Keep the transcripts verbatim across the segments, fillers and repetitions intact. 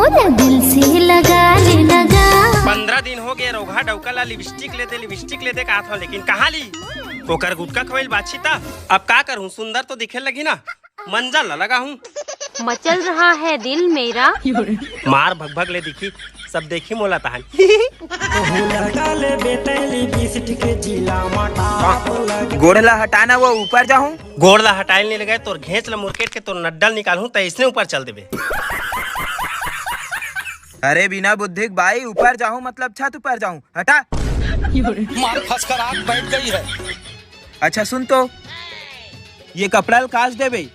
दिल से लगा ले लगा। पंद्रह दिन हो गए, रोगहा डौका ला लिपस्टिक ले दे, लिपस्टिक ले दे कहत हव, लेकिन कहाँ ली? ओकर गुटका खवइल बाछी ता। अब का करूँ, सुंदर तो दिखे लगी ना, मंजन ला लगा हूँ। मचल रहा है दिल मेरा। मार भग भग ले दिखी, सब देखी मोला तहन। गोड़ ला हटाना, वो ऊपर जाहूँ। गोड़ ला हटाइल नहीं लगे, तोर घेंच ला मुरकेट के तोर नड्डल निकालहूँ, त इसने ऊपर चल देबे। अरे बिना बुद्धिक बाई, ऊपर जाहूँ मतलब छत ऊपर जाहूँ, हटा। मार फंस कर आग बैठ गई है। अच्छा सुन तो, ये कपड़ा ल कास देबे।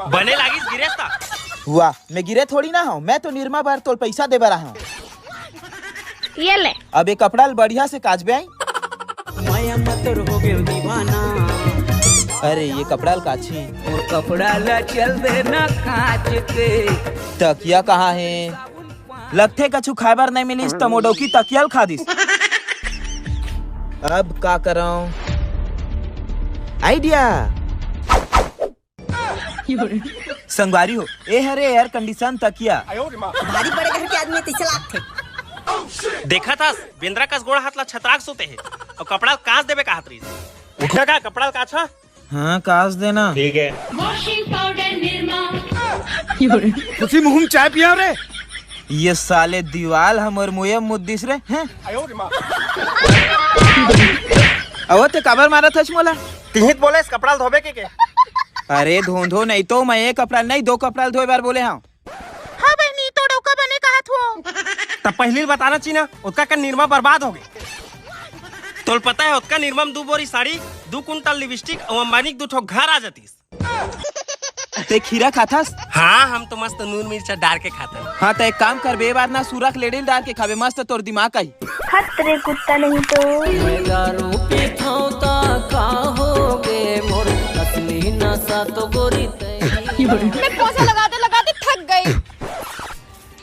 बने लागिस गिरेस ता। हुआ, मैं गिरे थोड़ी ना हूँ, मैं तो निरमा बर तोल पैसा दे बर हूँ। ये ले। अब ये कपड़ा ल बढ़िया से काचबे आई। माया मत हो गयो दीवाना। अरे ये कपड़ा ल काची। और कपड़ा ला चल देना काच के। तकिया कहाँ है? लगथे कछु खाए बर नहीं मिलिस त मोडौकी तकिया ल खा दिस। अब का करऊं? आइडिया। संगवारी हो, ए हरे एयर कंडीशन तकिया। भारी बड़े घर के आदमी तइसे लागथे। देखा था, बेंदरा कस गोड़ हाथ ला छतराक सोते है और कपड़ा कास देबे का हाथ रही। उठना का कपड़ा काछा? हाँ, कास देना। ठीक है। Washing powder Nirma. खुशी मुहुम चाय पिया रे। ये साले दीवाल हमर मुये मुद्दिस रे हैं। अवो ते काबर मारत हस मोला? तिहित बोले इस कपड़ा ल धोबे के के? अरे धोंधो नहीं तो मैं एक कपड़ा नहीं, दो कपड़ा ल धोए बार बोले हाँ। हाँ बहनी, तो डौका बने कहत हो। तब पहली बताना चीना, ओतका का निरमा बर्बाद हो गए। तोल पता है, ओतका निरमा में दू बोरी साड़ी, दू कुंटल लिपस्टिक और अंबानी के दू ठो घर आ जातीस। ते खीरा खाथस? हाँ, हम तो मस्त नून मिर्चा डाल के खाथन। हाँ, तो एक काम कर बे, बार ना सूरख लेडिल डाल के खाबे, मस्त तोर दिमाग आई। हत रे कुत्ता नहीं तो। मैं दारू पीथौं ता का होगे मोर असली नशा तो गोरी तैं। मैं पोछा लगाते लगाते थक गई।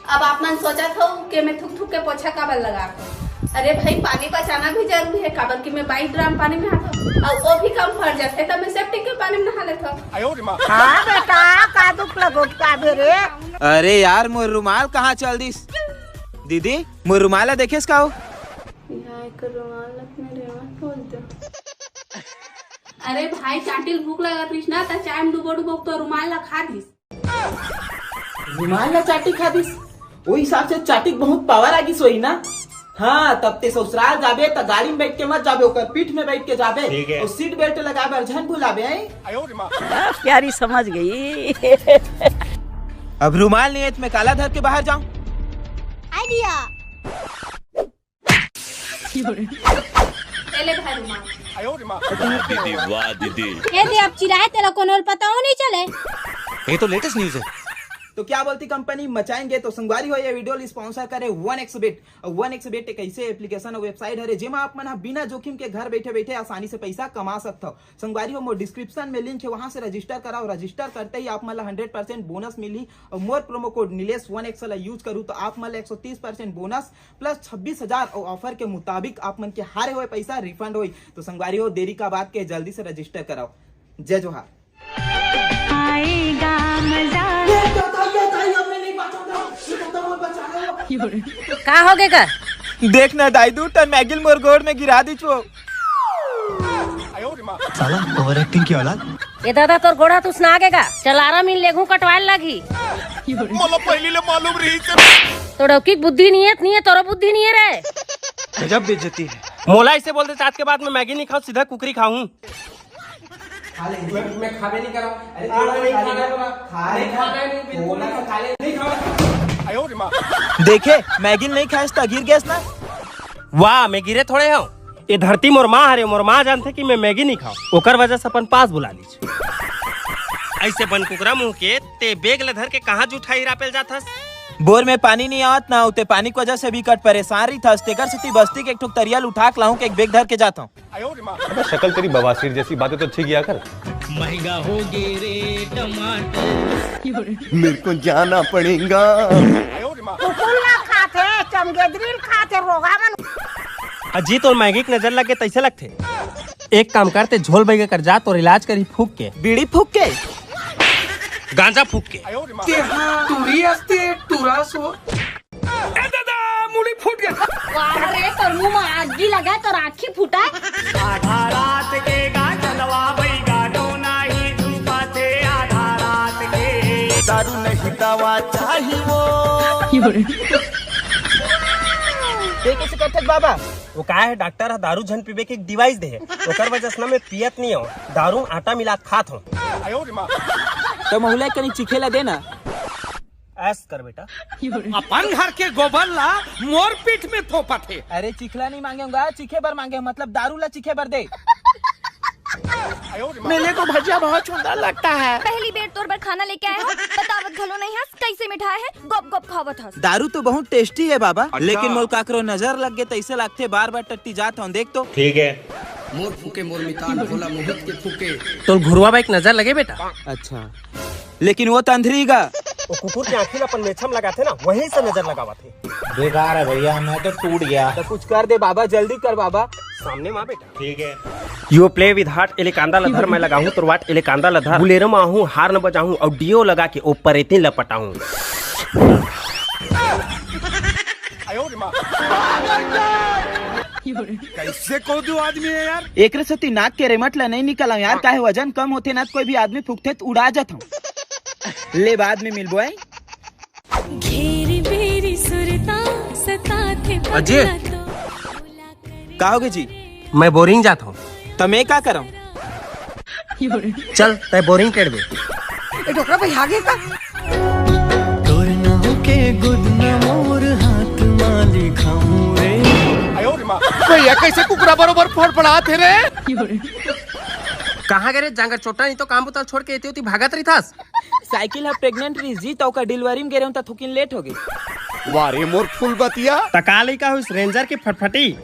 अब आप मन सोचत हो कि मैं थुक थुक के पोछा काबर लगात हूँ? अरे भाई, पानी बचाना भी जरूरी है, काबर कि मैं बाईस ड्राम पानी में नहात हूँ, और वो भी कम पड़ जाते तो मैं सेप्टिक के पानी में नहा लेता हूँ। हाँ बेटा, का दुख लगो का बे रे? अरे यार, मोर रुमाल कहाँ चल दिस? दीदी, मोर रुमाल ला देखेस का हो? यहाँ एक रुमाल अपने रेवा खोल दो। अरे भाई, चांटिल भूख लगत रहिस ना, त चाय में डुबो डुबो तो रुमाल ला खा दिस। रुमाल ला चाटी खा दिस, ओ हिसाब से चाटी के बहुत पावर आ गिस होही ना। हाँ, तब ते ससुराल जाबे त गाड़ी में बैठ के मत जाबे, ओकर पीठ में बैठ के जाबे। ठीक है। और सीट बेल्ट लगाए बर झन भुलाबे, हैं? प्यारी समझ गई। अब रुमाल नहीं है तो मैं काला धर के बाहर जाऊं? आइडिया। ए ले भाई रुमाल। वाह दीदी, वाह दीदी। ए दे, अब चिल्लाए तेला कोनो ल पता हो नहीं चले। ये तो लेटेस्ट न्यूज है। तो क्या बोलती कंपनी, मचाएंगे। तो संगवारी हो, ये वीडियो स्पॉन्सर करे वन एक्स बेट। और वन एक्स बेट एक ऐसे एप्लीकेशन और वेबसाइट हरे, जेमा आप मन ह बिना जोखिम के घर बैठे बैठे आसानी से पैसा कमा सकत हो। संगवारी हो, मोर डिस्क्रिप्शन में लिंक है, वहां से रजिस्टर कराओ। रजिस्टर करते ही आप मन ला हंड्रेड परसेंट बोनस मिलही और मोर प्रोमो कोड नीलेश वन एक्स ला यूज करू तो आप मन ला एक सौ तीस परसेंट बोनस प्लस छब्बीस हजार और ऑफर के मुताबिक आप मन के हारे हुए पैसा रिफंड होई। तो संगवारी हो, देरी का बात के, जल्दी से रजिस्टर कराओ। जय जोहार। आएगा मजा। का हो गे का? देख ना दाई, दू टन मैगी ल मोर गोड़ में गिरा दिस वो। साला ओवर एक्टिंग की औलाद। ए दादा, तोर गोड़ हाथ उसना गे का? चल आराम, इन लेगहूं कटवाए लागही। मोला पहली ले मालूम रहिस। तोर डौकी के बुद्धि नहीं है, नहीं है, तोरो बुद्धि नहीं है रे। गजब बेइज्जती है। मोला ऐसे बोलते, आज के बाद मैं मैगी नहीं खाऊं, सीधा कुकरी खाऊं। खा ले। मैं, मैं खाबे नहीं करा। अरे, हाँ, थोड़ा नहीं खा ले। खाना है, बोला। खा नहीं, खाना है, नहीं, बिल्कुल नहीं, खा ले, नहीं खाओ। देखे, मैगी नहीं खाएस त गिर गेस ना। वाह, मैं गिरे थोड़े हूँ। ये धरती मोर माँ हरे, मोर माँ जानथे कि मैं मैगी नहीं खाऊं, ओकर वजह से अपन पास बुला लीज। ऐसे बन कुकरा मुंह के, ते बैग ल धर के कहाँ जूठा हीरा पेल जाथस? बोर में पानी नहीं आवत ना, उते पानी के वजह से भी कट परेशान रहिथस, तेकर सेती बस्ती के एक ठो तरिया ल उठा के लाहूं के एक बैग धर के जात हूं। अबे शक्ल तेरी बवासीर जैसी, बातें तो अच्छी किया कर। महंगा हो गे रे टमाटर। मेरे को जाना पड़ेगा। कुकुर ला खाथे, चमगेदरी ला खाथे, रोगा मन। अजी, तोर मैगी के नजर लग गे तैसे लगथे। एक काम कर, ते झोल बैगे कर जा, तोर इलाज करी फूक के। बीड़ी फूक के? गांजा फूक के। तेहा टूरी असते टूरा सो। ए दादा, मुड़ी फूट गया। वाह रे, तोर मुंह में आगी लगा, तोर आँखी फूटा। आधा रात के गा चलवा बई, गाडो नाही धूपा थे आधा रात के। दारू नहीं दवा चाही वो। ये कैसे करथे बाबा? वो का है, डॉक्टर ह दारू झन पीबे के एक डिवाइस दे हे, ओकर वजह से ना मैं पियत नहीं हूँ, दारू में आटा मिला के खात हूँ। तो महुला कनी चीखे ला दे ना। ऐस कर बेटा। अपन घर के गोबर ला मोर पीठ में थोपत हे। अरे चिखला नहीं मांगे हूँ गा, चीखे बर मांगे हूँ, मतलब दारू ला चीखे बर दे। मेले को भजिया बहुत सुंदर लगता है। पहली बेर तोर बर खाना लेके आए हो, बतावत घलो नहीं हस, कैसे मिठाए है, गप गप खावत हस। दारू तो बहुत टेस्टी है बाबा, अच्छा। लेकिन मोल काकरो नजर लग गे तैसे लागथे, बार बार टट्टी जात हूँ, देख तो। ठीक है। मोर फूके मोर मितान भोला मोहित के फूके। तोर घुरवा बा एक नजर लगे बेटा। अच्छा, लेकिन वो तंधरी गा। वो कुकुर के आँखी ला अपन मेछम लगाथे ना, वहीं से नजर लगावत हे। बेकार है भैया, मैं तो टूट गया। तो कुछ कर दे बाबा, जल्दी कर बाबा। सामने माँ बेटा। ठीक है। You play with heart, एले कांदा ला धर, मैं लगाहूँ तोर वाट, एले कांदा ला धर। बुलेरो में आहूँ, हार्न बजाहूँ, और डीओ लगा के ओ परेती ला पटाहूँ। कैसे कोदू आदमी है यार। एकरे सेती नाक के रेमट ला नहीं निकलाऊं यार, काहे वजन कम होथे ना, कोई भी आदमी फुकथे त उड़ा जात हूँ। ले बाद में मिलबो, आई। घेरी बेरी सुरता सताथे अजय। पगला तो। का होगे जी? मैं बोरिंग जात हूँ। त मैं का करम? चल, तै बोरिंग टेढ़बे। ए डोकरा भाई आगे का? तोर नाव के गुदना मोर हाथ मा लिखाऊं रे। भैया कैसे कुकरा बरोबर फड़फड़ात हे रे? कहाँ गे रे जांगर चोट्टा, नहीं तो काम बुता छोड़ के एती ओती भागत रहिथस। साइकिल ह प्रेग्नेंट रहिस जी, त ओकर डिलीवरी में गे रहेंव त थोकिन लेट हो गे। वाह रे मोर फूल बतिया। त का लइका होइस रेंजर के फटफटी?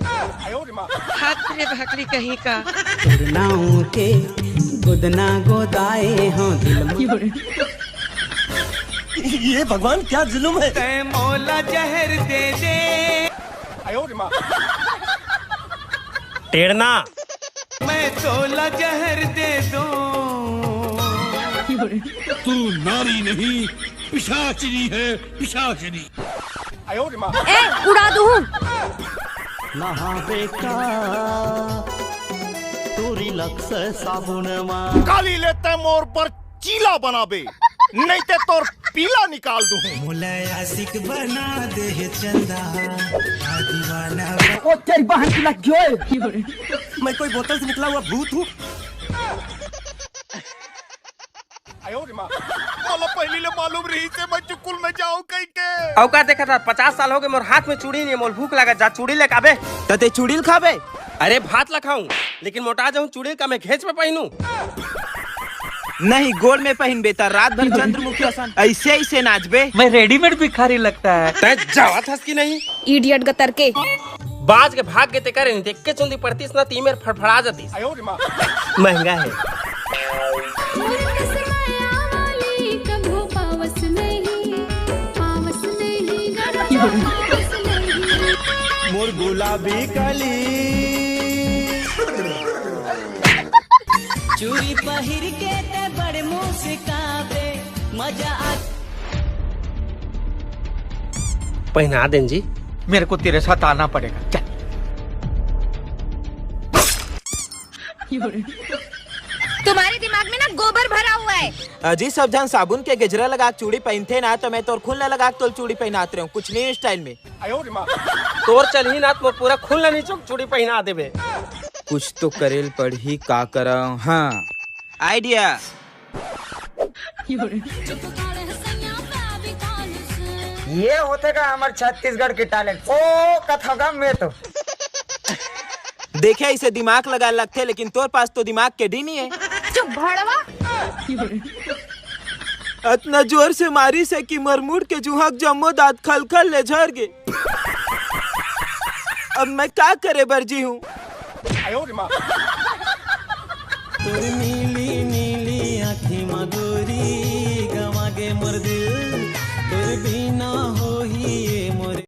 हाथ रे भकरी कहीं का। नाव के गुदना गोदाए हो दिल में। ये भगवान क्या जुल्म है। तै मोला जहर दे दे। टेढ़ना। मैं तोला जहर दे दूं। तू नारी नहीं, पिशाचिनी है, पिशाचिनी। ए, उड़ा दूं। नहा बेटा, तोरी लक्स साबुन मा। काली लेते मोर पर चीला बनाबे, नहीं ते तोर पीला निकाल दूं। मोला आशिक बना दे हे चंदा, आ दीवाना। ओ तेरी बहन की लग गई। मैं कोई बोतल से निकला हुआ भूत हूँ। मोला पहली ले मालूम रही से मैं चुकुल में जाऊं कहीं के। अउ का देखत हस, पचास साल हो गए मोर हाथ में चूड़ी नहीं, मोला भूख लागत, जा चूड़ी ले आबे। त ते चूड़ी ल खाबे? अरे भात ला खाऊं, लेकिन मोटा जाऊं चूड़ी का मैं घेंच में पहनूं। नहीं, गोड़ में पहिनबे त रात भर चंद्रमुखी असन ऐसे ऐसे नाचबे। मैं रेडीमेड भिखारी लगता है। तै जावत हस कि नहीं? इडियट गतर के। बाज के भाग गे ते करे नहीं, देख के चुंदी पड़तीस ना, ती मेर फड़फड़ा जातीस। महंगा है। मोर गुलाबी कली। चूड़ी पहिर के ते बड़ मुस्काबे, मजा आ। पहिना देन जी। मेरे को तेरे साथ आना पड़ेगा, चल। तुम्हारे दिमाग में ना गोबर भरा हुआ है। अजी, सब झन साबुन के गजरा लगा के चूड़ी पहिनथे ना, त मैं तोर खून ला लगा के तोल चूड़ी पहिनात रहेंव, कुछ न्यू स्टाइल में। तोर चलही ना, त मोर पूरा खून ला नीचो के चूड़ी पहिना देबे। कुछ तो करेल पड़ही, का करंव? हाँ, आइडिया। ये होथे का हमर छत्तीसगढ़ के टैलेंट। ओ कथोगम में तो देखे इसे दिमाग लगा लगथे, लेकिन तोर पास तो दिमाग के डी नहीं है। चुप भड़वा। अतना जोर से मारिस हे कि मोर मुड़ के जुहां के जम्मो दांत खलखल ले झर गे। अब मैं का करे बर जी हूँ?